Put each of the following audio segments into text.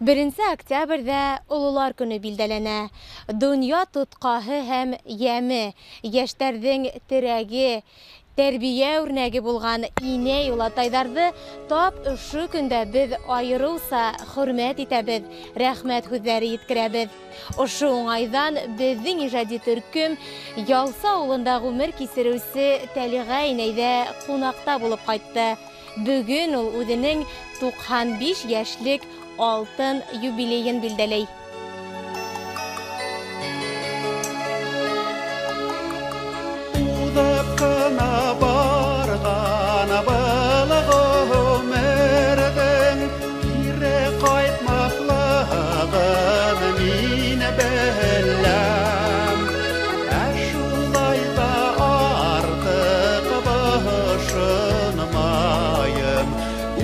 Беренсе октябрҙә Ололар көнө билдәләнә. Донъя тотҡаһы һәм йәме, йәштәрҙең терәге, тәрбиә үрнәге булған инәй олатайҙарҙы тап ошо көндә беҙ айырыуса хөрмәт итәбеҙ, рәхмәт һүҙҙәре еткерәбеҙ. Ошо уңайҙан беҙҙең ижади төркөм Ялсы ауылында ғүмер кисереүсе Тәлиғә инәйҙә ҡунаҡта булып ҡайтты. Бөгөн ул үҙенең 95 йәшлек алтын юбилейын билдәләй. Уҙып ҡына барған был ғүмерҙең кире ҡайтмаҫлығын мин беләм. Ә шулай ҙа артыҡ бошонмайым,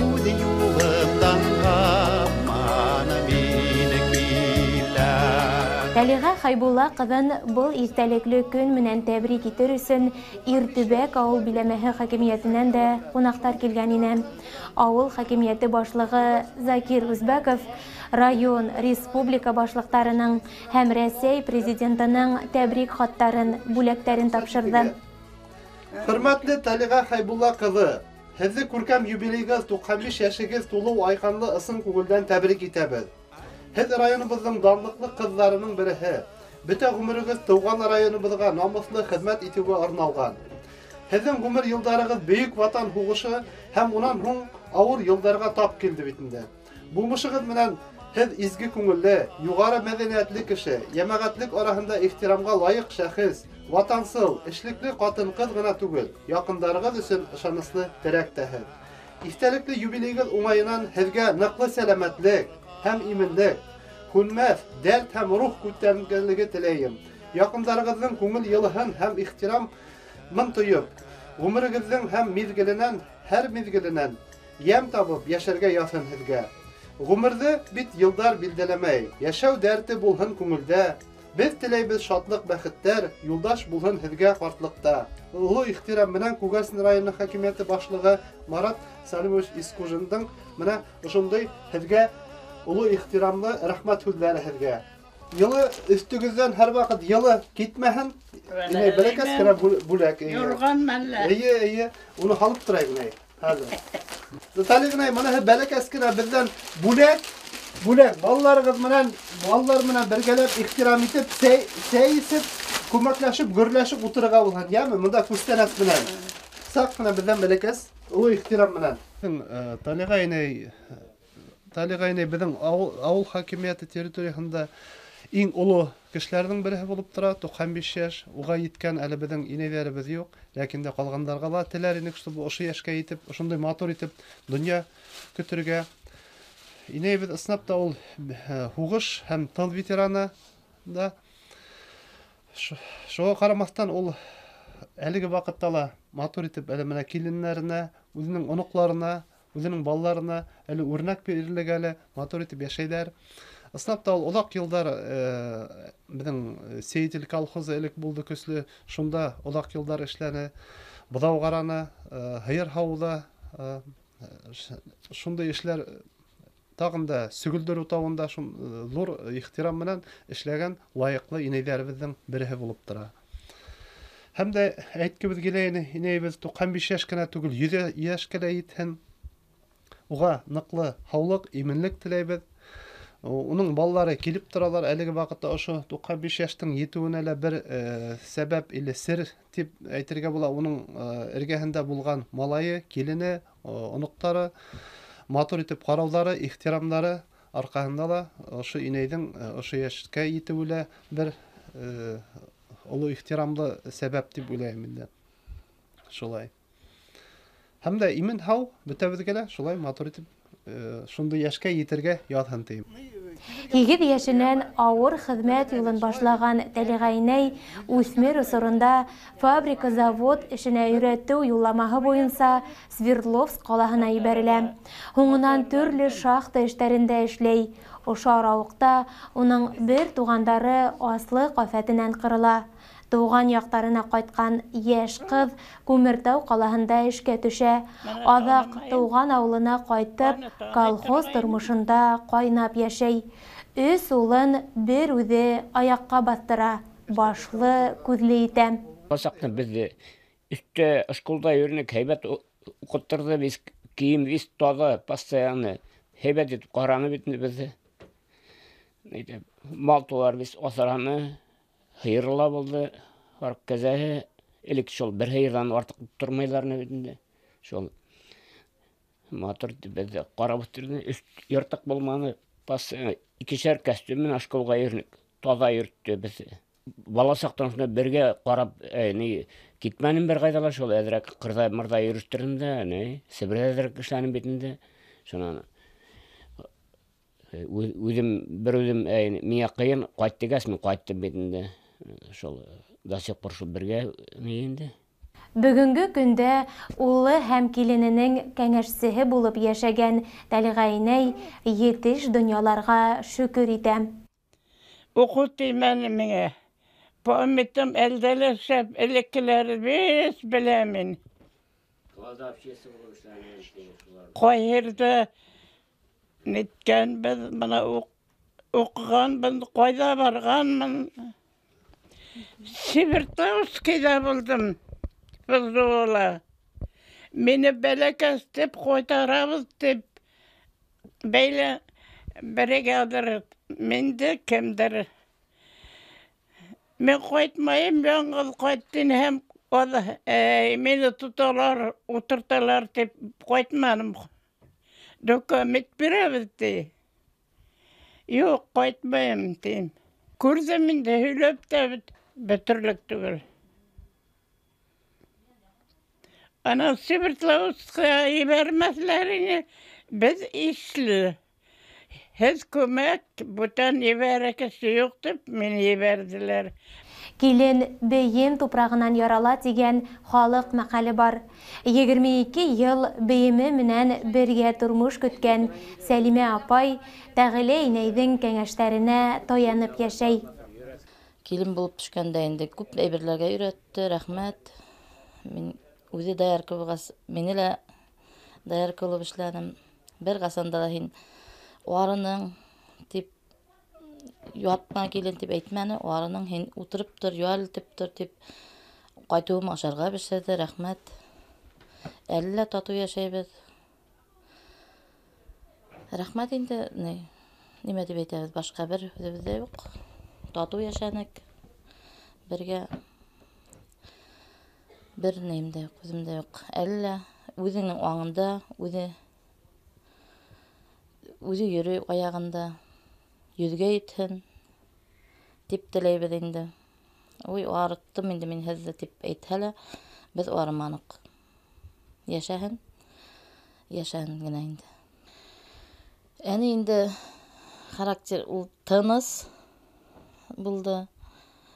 үҙ юлымдан һаман мин киләм. Тәлиғә Хәйбулла ҡыҙын был иҫтәлекле көн менән тәбрик итер өсөн Иртөбәк ауыл биләмәһе хакимиәтенән дә ҡунаҡтар килгән ине. Ауыл хакимиәте башлығы Закир Үзбәков район, республика башлыҡтарының һәм Рәсәй президентының тәбрик хаттарын, бүләктәрен тапшырҙы. Хөрмәтле Тәлиғә Хәйбулла ҡыҙы, һеҙҙе күркәм юбилейығыҙ 95 йәшегеҙ тулыу айҡанлы ысын күңелдән тәбрик итәбеҙ. Һеҙ районыбыҙҙың данлыҡлы ҡыҙҙарының береһе. Бөтә ғүмерегеҙ тыуған районыбыҙға намыҫлы хеҙмәт итеүгә арналған. Һеҙҙең ғүмер йылдарығыҙ Бөйөк Ватан һуғышы һәм унан һуң ауыр йылдарға тап килде бит инде. Булмышығыҙ менән һеҙ изге күңелле, юғары мәҙәниәтле кеше, йәмәғәтлек араһында ихтирамға лайыҡ шәхес, ватансыл, эшлекле ҡатын-ҡыҙ ғына түгел, яҡындарығыҙ өсөн ышаныслы терәк тә һеҙ. Иҫтәлекле юбилейығыҙ уңайынан һеҙгә ныҡлы сәләмәтлек һәм именлек, һүнмәҫ дәрт һәм рух күтәренкелеге теләйем. Яҡындарығыҙҙың күңел йылыһын һәм ихтирамын тойоп, ғүмерегеҙҙең һәм миҙгеленән, һәр миҙгеленән йәм табып йәшәргә яҙһын һеҙгә. Ғүмерҙе бит йылдар билдәләмәй, йәшәү дәрте булһын күңелдә. Беҙ теләйбеҙ шатлыҡ, бәхеттәр, юлдаш булһын һеҙгә ҡартлыҡта. Оло ихтирам менән Күгәрсен районы хакимиәте башлығы Марат Салимович Искужиндың менә ошондай һеҙгә оло ихтирамлы рәхмәт һүҙҙәре һеҙгә. Йылы өҫтөгөҙҙән һәр ваҡыт йылы китмәһен. Инәй, бәләкәс кенә бүләк, эйе. Юрған мәллә. Эйе, эйе, уны һалып торайыҡ, инәй. Хәҙер. Наталья инәй, быныһы бәләкәс кенә беҙҙән бүләк. Бүләк, балаларығыҙ менән, балалар менән бергәләп ихтирам итеп, сәй эсеп, күмәкләшеп, гөрләшеп ултырырға булһын, йәме? Бында күстәнәс менән. Саҡ ҡына беҙҙән бәләкәс, оло ихтирам менән. Талиға инәй, Талиға инәй беҙҙең ауыл хакимиәте территорияһында иң оло кешеләрҙең береһе булып тора, 95 йәш, уға еткән әле беҙҙең инәйҙәребеҙ юҡ, ләкин дә ҡалғандарға ла теләр инек, чтобы ошо йәшкә етеп, ошондай матур итеп донъя көтөргә. Инәйебеҙ ысынлап та ул һуғыш һәм тыл ветераны да. Шуға ҡарамаҫтан ул әлеге ваҡытта ла матур итеп әле менә киленнәренә, үҙенең оноҡларына, үҙенең балаларына әле үрнәк бирерлек әле матур итеп йәшәйҙәр. Ысынлап та ул оҙаҡ йылдар беҙҙең Сеятель колхозы элек булды көслө, шунда оҙаҡ йылдар эшләне, быҙау ҡараны, һыйыр һауҙы, шундай эшләр тағын да Сөгөлдөр утауында ҙур ихтирам менән эшләгән лайыҡлы инәйҙәребеҙҙең береһе булып тора. Һәм дә әйткебеҙ килә ине, инәйебеҙ 95 йәш кенә түгел, 100 йәшкә лә етһен. Уға ныҡлы һаулыҡ, именлек теләйбеҙ. Уның балалары килеп торалар. Әлеге ваҡытта ошо 95 йәштең етеүенә лә бер сәбәп или сер тип әйтергә була. Уның эргәһендә булған малайы, килене, оноҡтары, матур итеп ҡарауҙары, ихтирамдары арҡаһында ла ошо инәйҙең ошо йәшкә етеүе лә бер оло ихтирамлы сәбәп тип уйлайым инде. Шулай. Һәм дә имен һау бөтәбеҙгә лә шулай матур итеп шундай йәшкә етергә яҙһын тием. 8 йәшенән ауыр хеҙмәт юлын башлаған Тәлиғә инәй үҫмер осоронда фабрика-завод эшенә өйрәтеү юлламаһы буйынса Свердловск ҡалаһына ебәрелә. Һуңынан төрлө шахта эштәрендә эшләй. Ошо арауыҡта уның бер туғандары аслыҡ афәтенән ҡырыла. Тыуған яҡтарына ҡайтҡан йәш ҡыҙ Күмертау ҡалаһында эшкә төшә. Аҙаҡ тыуған ауылына ҡайтып, колхоз тормошонда ҡайнап йәшәй. Өс улын бер үҙе аяҡҡа баҫтыра, башлы күҙле итә. Саҡта беҙҙе өҫтә школда йөрөнөк, һәйбәт уҡыттырҙы, беҙ кейем беҙ таҙа, постоянно һәйбәт итеп ҡараны бит беҙҙе. Мал-тыуар беҙ аҫраны, һыйыр ла булды, һарыҡ кәзәһе. Элек шул бер һыйырҙан артыҡ тормайҙар бит инде. Шул матур беҙҙе ҡарап үҫтерҙе, өҫ йыртыҡ булманы. Икешәр костюм менән школға йөрөнөк, таҙа йөрөттө беҙҙе. Бала саҡтан шунда бергә ҡарап, ни китмәнем бер ҡайҙа ла, шул әҙерәк ҡырҙа мырҙа йөрөштөрҙөм дә, ни Себерҙә әҙерәк эшләнем бит инде. Шунан үҙем бер үҙем миңә ҡыйын ҡайт тигәс, мин ҡайттым бит инде. Шул до сих пор шул бергә ни инде. Бөгөнгө көндә улы һәм килененең кәңәшсеһе булып йәшәгән Тәлиғә инәй етеш донъяларға шөкөр итә. Уҡыу теймәне миңә. Памятым әлдә лә шәп, элеккеләрҙе бик беләм мин. Ҡайһырҙа ниткәнбеҙ, бына уҡығанбыҙ, ҡайҙа барғанмын. Севертловскийҙа булдым, ФЗО-ла. Мине бәләкәс тип ҡайтарабыҙ тип бәйлә бригадир минде кемдер. Мин ҡайтмайым, яңғыҙ ҡайттым һәм мине тоталар, ултырталар тип ҡайтманым. Документ бирәбеҙ ти. Юҡ, ҡайтмайым тим. Күрҙем инде, һөйләп тә бөтөрлөк түгел. Ана Севертловскға ебәрмәҫләр ине, беҙ ишле. Һеҙ күмәк, бүтән ебәрә кеше юҡ тип мине ебәрҙеләр. Килен бейем тупрағынан ярала тигән халыҡ мәҡәле бар. 22 йыл бейеме менән бергә тормош көткән Сәлимә апай Тәғилә инәйҙең кәңәштәренә таянып йәшәй. Килен булып төшкәндә инде күп әйберләргә өйрәтте, рәхмәт. Мин үҙе доярка булғас, мине лә доярка булып эшләнем. Бер ҡасан да ла һин арының тип ятма килен тип әйтмәне, арының һин ултырып тор, ял итеп тор тип ҡайтыуым ашарға бешерҙе, рәхмәт. Әле лә татыу йәшәйбеҙ. Рәхмәт инде, нимә тип әйтәбеҙ, башҡа бер һүҙебеҙ ҙә юҡ. Татыу йәшәнек бергә, бер нәйем дә юҡ, һүҙем дә юҡ. Әле лә үҙенең аңында, үҙе йөрөй аяғында, йөҙгә етһен тип теләйбеҙ инде. Уй, арыттым инде мин һеҙҙе тип әйтһә лә, беҙ арыманыҡ. Йәшәһен, йәшәһен генә инде. Әне инде характер ул тыныс булды.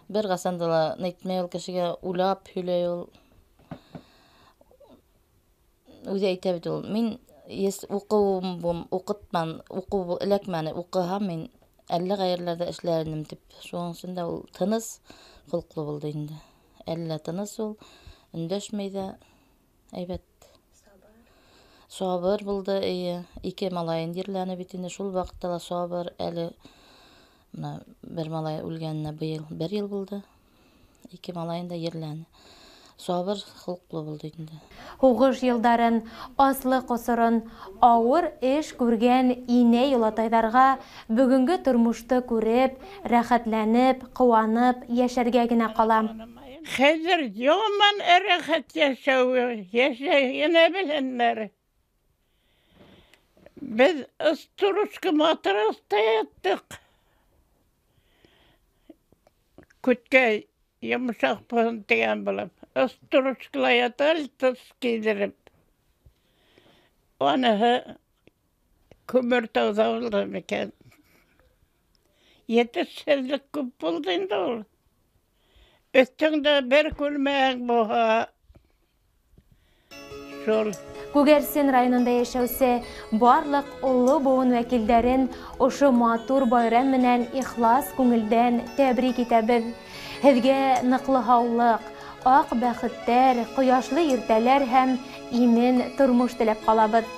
Бер ҡасан да ла әйтмәй ул кешегә, уйлап һөйләй ул. Үҙе әйтә бит ул, мин уҡыуым уҡытман, уҡыу эләкмәне, уҡыһам мин әллә ҡайерләрҙә эшләр инем тип. Шуның өсөн дә ул тыныс холоҡло булды инде. Әллә тыныс ул, өндәшмәй ҙә, әйбәт. Сабыр булды, эйе. Ике малайын ерләне бит инде, шул ваҡытта ла сабыр. Әле бына бер малай үлгәненә быйыл бер йыл булды. Ике малайын да ерләне. Сабыр холоҡло булды инде. Һуғыш йылдарын, аслыҡ осорон, ауыр эш күргән инәй олатайҙарға бөгөнгө тормошто күреп, рәхәтләнеп, ҡыуанып йәшәргә генә ҡала. Хәҙер яман рәхәт йәшәүе, йәшәй генә белһендәр. Беҙ стружка матраста яттыҡ. Күткә йомшаҡ булһын тигән булып. Стружкала ята, тыс кейҙереп. Уныһы Күмертауҙа булды микән. Етешһеҙлек күп булды инде ул. Өҫтөңдә бер күлмәк булһа, шул. Күгәрсен районында йәшәүсе барлыҡ оло быуын вәкилдәрен ошо матур байрам менән ихлас күңелдән тәбрик итәбеҙ. Һеҙгә ныҡлы һаулыҡ, аҡ бәхеттәр, ҡояшлы иртәләр һәм имен тормош теләп ҡалабыҙ.